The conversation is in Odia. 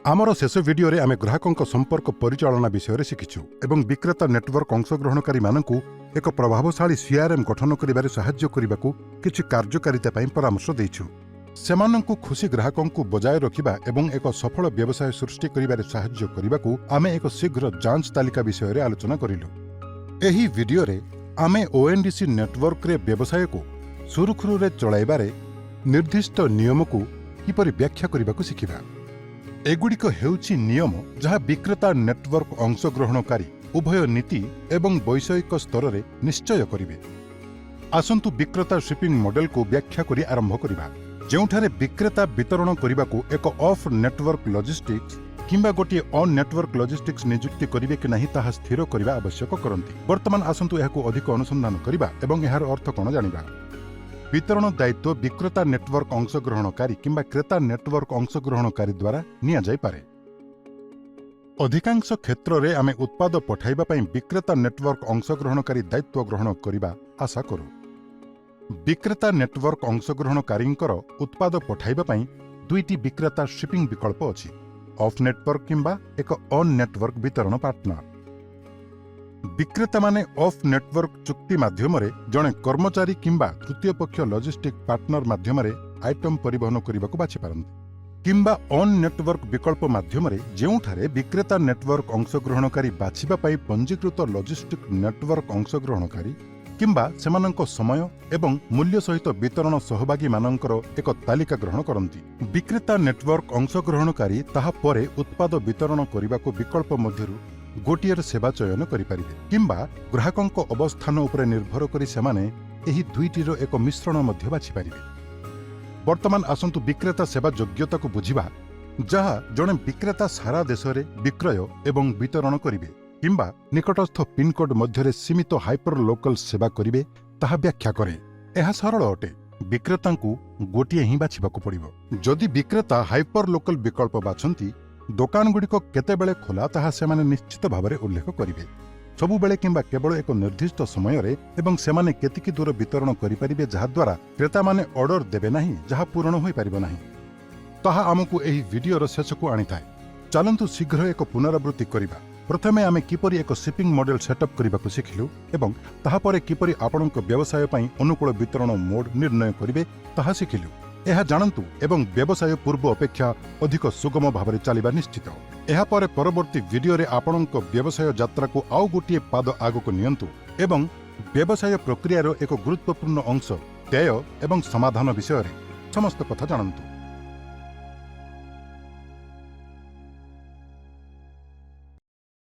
ଆମର ଶେଷ ଭିଡିଓରେ ଆମେ ଗ୍ରାହକଙ୍କ ସମ୍ପର୍କ ପରିଚାଳନା ବିଷୟରେ ଶିଖିଛୁ ଏବଂ ବିକ୍ରେତା ନେଟୱାର୍କ ଅଂଶଗ୍ରହଣକାରୀମାନଙ୍କୁ ଏକ ପ୍ରଭାବଶାଳୀ ସିଆର୍ଏମ୍ ଗଠନ କରିବାରେ ସାହାଯ୍ୟ କରିବାକୁ କିଛି କାର୍ଯ୍ୟକାରିତା ପାଇଁ ପରାମର୍ଶ ଦେଇଛୁ। ସେମାନଙ୍କୁ ଖୁସି ଗ୍ରାହକଙ୍କୁ ବଜାୟ ରଖିବା ଏବଂ ଏକ ସଫଳ ବ୍ୟବସାୟ ସୃଷ୍ଟି କରିବାରେ ସାହାଯ୍ୟ କରିବାକୁ ଆମେ ଏକ ଶୀଘ୍ର ଯାଞ୍ଚ ତାଲିକା ବିଷୟରେ ଆଲୋଚନା କରିଲୁ। ଏହି ଭିଡିଓରେ ଆମେ ଓଏନ୍ଡିସି ନେଟୱାର୍କରେ ବ୍ୟବସାୟକୁ ସୁରୁଖୁରୁରେ ଚଳାଇବାରେ ନିର୍ଦ୍ଦିଷ୍ଟ ନିୟମକୁ କିପରି ବ୍ୟାଖ୍ୟା କରିବାକୁ ଶିଖିବା। ଏଗୁଡ଼ିକ ହେଉଛି ନିୟମ ଯାହା ବିକ୍ରେତା ନେଟୱାର୍କ ଅଂଶଗ୍ରହଣକାରୀ ଉଭୟ ନୀତି ଏବଂ ବୈଷୟିକ ସ୍ତରରେ ନିଶ୍ଚୟ କରିବେ। ଆସନ୍ତୁ ବିକ୍ରେତା ଶିପିଂ ମଡେଲକୁ ବ୍ୟାଖ୍ୟା କରି ଆରମ୍ଭ କରିବା, ଯେଉଁଠାରେ ବିକ୍ରେତା ବିତରଣ କରିବାକୁ ଏକ ଅଫ୍ ନେଟୱାର୍କ ଲଜିଷ୍ଟିକ୍ସ କିମ୍ବା ଗୋଟିଏ ଅନ୍ ନେଟୱାର୍କ ଲଜିଷ୍ଟିକ୍ସ ନିଯୁକ୍ତି କରିବେ କି ନାହିଁ, ତାହା ସ୍ଥିର କରିବା ଆବଶ୍ୟକ କରନ୍ତି। ବର୍ତ୍ତମାନ ଆସନ୍ତୁ ଏହାକୁ ଅଧିକ ଅନୁସନ୍ଧାନ କରିବା ଏବଂ ଏହାର ଅର୍ଥ କ'ଣ ଜାଣିବା। ବିତରଣ ଦାୟିତ୍ୱ ବିକ୍ରେତା ନେଟୱାର୍କ ଅଂଶଗ୍ରହଣକାରୀ କିମ୍ବା କ୍ରେତା ନେଟୱାର୍କ ଅଂଶଗ୍ରହଣକାରୀ ଦ୍ୱାରା ନିଆଯାଇପାରେ। ଅଧିକାଂଶ କ୍ଷେତ୍ରରେ ଆମେ ଉତ୍ପାଦ ପଠାଇବା ପାଇଁ ବିକ୍ରେତା ନେଟୱାର୍କ ଅଂଶଗ୍ରହଣକାରୀ ଦାୟିତ୍ୱ ଗ୍ରହଣ କରିବା ଆଶା କରୁ। ବିକ୍ରେତା ନେଟୱାର୍କ ଅଂଶଗ୍ରହଣକାରୀଙ୍କର ଉତ୍ପାଦ ପଠାଇବା ପାଇଁ ଦୁଇଟି ବିକ୍ରେତା ଶିପିଂ ବିକଳ୍ପ ଅଛି: ଅଫ୍ ନେଟୱାର୍କ କିମ୍ବା ଏକ ଅନ୍ ନେଟୱାର୍କ ବିତରଣ ପାର୍ଟନର। ବିକ୍ରେତାମାନେ ଅଫ୍ ନେଟୱାର୍କ ଚୁକ୍ତି ମାଧ୍ୟମରେ ଜଣେ କର୍ମଚାରୀ କିମ୍ବା ତୃତୀୟ ପକ୍ଷ ଲଜିଷ୍ଟିକ୍ ପାର୍ଟନର ମାଧ୍ୟମରେ ଆଇଟମ୍ ପରିବହନ କରିବାକୁ ବାଛିପାରନ୍ତି, କିମ୍ବା ଅନ୍ ନେଟୱାର୍କ ବିକଳ୍ପ ମାଧ୍ୟମରେ, ଯେଉଁଠାରେ ବିକ୍ରେତା ନେଟୱାର୍କ ଅଂଶଗ୍ରହଣକାରୀ ବାଛିବା ପାଇଁ ପଞ୍ଜୀକୃତ ଲଜିଷ୍ଟିକ୍ ନେଟୱାର୍କ ଅଂଶଗ୍ରହଣକାରୀ କିମ୍ବା ସେମାନଙ୍କ ସମୟ ଏବଂ ମୂଲ୍ୟ ସହିତ ବିତରଣ ସହଭାଗୀମାନଙ୍କର ଏକ ତାଲିକା ଗ୍ରହଣ କରନ୍ତି। ବିକ୍ରେତା ନେଟୱାର୍କ ଅଂଶଗ୍ରହଣକାରୀ ତାହା ପରେ ଉତ୍ପାଦ ବିତରଣ କରିବାକୁ ବିକଳ୍ପ ମଧ୍ୟରୁ ଗୋଟିଏର ସେବା ଚୟନ କରିପାରିବେ, କିମ୍ବା ଗ୍ରାହକଙ୍କ ଅବସ୍ଥାନ ଉପରେ ନିର୍ଭର କରି ସେମାନେ ଏହି ଦୁଇଟିର ଏକ ମିଶ୍ରଣ ମଧ୍ୟ ବାଛିପାରିବେ। ବର୍ତ୍ତମାନ ଆସନ୍ତୁ ବିକ୍ରେତା ସେବା ଯୋଗ୍ୟତାକୁ ବୁଝିବା, ଯାହା ଜଣେ ବିକ୍ରେତା ସାରା ଦେଶରେ ବିକ୍ରୟ ଏବଂ ବିତରଣ କରିବେ କିମ୍ବା ନିକଟସ୍ଥ ପିନ୍କୋଡ୍ ମଧ୍ୟରେ ସୀମିତ ହାଇପର ଲୋକାଲ ସେବା କରିବେ, ତାହା ବ୍ୟାଖ୍ୟା କରେ। ଏହା ସରଳ ଅଟେ। ବିକ୍ରେତାଙ୍କୁ ଗୋଟିଏ ହିଁ ବାଛିବାକୁ ପଡ଼ିବ। ଯଦି ବିକ୍ରେତା ହାଇପର ଲୋକାଲ ବିକଳ୍ପ ବାଛନ୍ତି, ଦୋକାନଗୁଡ଼ିକ କେତେବେଳେ ଖୋଲା ତାହା ସେମାନେ ନିଶ୍ଚିତ ଭାବରେ ଉଲ୍ଲେଖ କରିବେ, ସବୁବେଳେ କିମ୍ବା କେବଳ ଏକ ନିର୍ଦ୍ଦିଷ୍ଟ ସମୟରେ, ଏବଂ ସେମାନେ କେତିକି ଦୂର ବିତରଣ କରିପାରିବେ, ଯାହାଦ୍ୱାରା କ୍ରେତାମାନେ ଅର୍ଡର ଦେବେ ନାହିଁ ଯାହା ପୂରଣ ହୋଇପାରିବ ନାହିଁ। ତାହା ଆମକୁ ଏହି ଭିଡିଓର ଶେଷକୁ ଆଣିଥାଏ। ଚାଲନ୍ତୁ ଶୀଘ୍ର ଏକ ପୁନରାବୃତ୍ତି କରିବା। ପ୍ରଥମେ ଆମେ କିପରି ଏକ ସିପିଂ ମଡେଲ ସେଟଅପ୍ କରିବାକୁ ଶିଖିଲୁ ଏବଂ ତାହାପରେ କିପରି ଆପଣଙ୍କ ବ୍ୟବସାୟ ପାଇଁ ଅନୁକୂଳ ବିତରଣ ମୋଡ୍ ନିର୍ଣ୍ଣୟ କରିବେ, ତାହା ଶିଖିଲୁ। ଏହା ଜାଣନ୍ତୁ ଏବଂ ବ୍ୟବସାୟ ପୂର୍ବ ଅପେକ୍ଷା ଅଧିକ ସୁଗମ ଭାବରେ ଚାଲିବା ନିଶ୍ଚିତ। ଏହାପରେ ପରବର୍ତ୍ତୀ ଭିଡିଓରେ ଆପଣଙ୍କ ବ୍ୟବସାୟ ଯାତ୍ରାକୁ ଆଉ ଗୋଟିଏ ପାଦ ଆଗକୁ ନିଅନ୍ତୁ ଏବଂ ବ୍ୟବସାୟ ପ୍ରକ୍ରିୟାର ଏକ ଗୁରୁତ୍ୱପୂର୍ଣ୍ଣ ଅଂଶ ଦେୟ ଏବଂ ସମାଧାନ ବିଷୟରେ ସମସ୍ତ କଥା ଜାଣନ୍ତୁ।